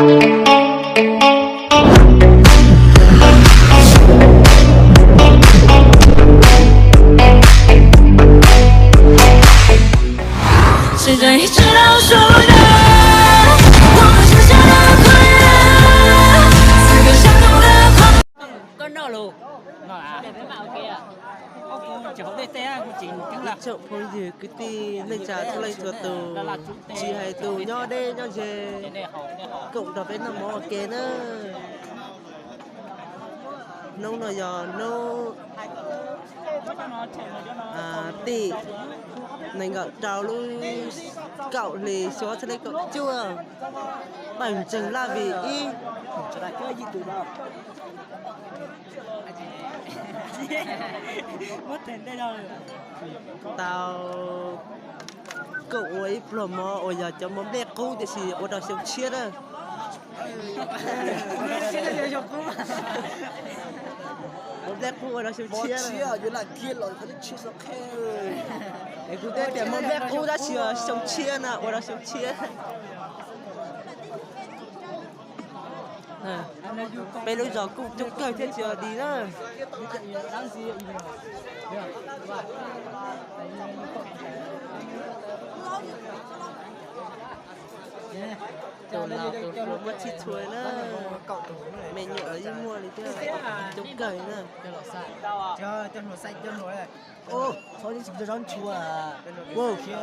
谁在一直倒数着我们剩下的快乐，四个相同的框。 Koj noj los? Ib tsoom phooj ywg kwv tij neej tsa txhua leej txhua tus, tsis hais tus nyob deb nyob ze, koom nrog peb noj mov ua ke na. Hnub no yog hnub tim nees nkaum rau lub kaum hlis xyoo ob txhiab leej kaum cuaj, pawg ntseeg Laj Vim ib tau koom ua ib pluag mov uas yog cov mov nplej qub tiam sis ua rau xyoo tshiab na. Mov nplej qub ua rau xyoo tshiab. Es kuv twb tias mov nplej qub tab sis xyoo tshiab na, ua rau xyoo tshiab. Peb lub zos kuj coob kawg thiab tsis yog di na. Tus laus tus hluas muaj txhij txhua na, me nyuam los yeej muaj li thiab, coob kawg na. Coob heev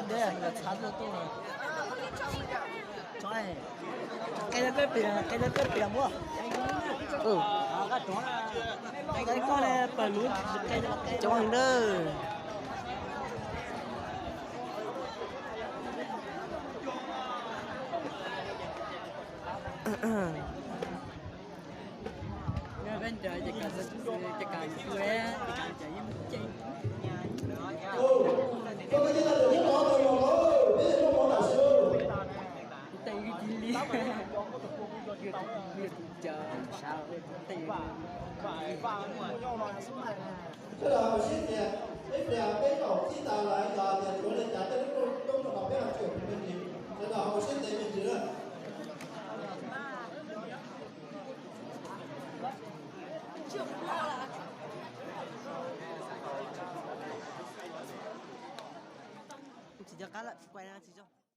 na. Sawv daws haus siab ntev, peb pliag peb kaum txij tas lawm, yog tias tshuav li cas tej lub rooj toob rau hauv peb ho tsuam me ntsis, sawv daws haus siab ntev me ntsis na. Tsis nco qab lawm, kuv kuaj tsis zoo.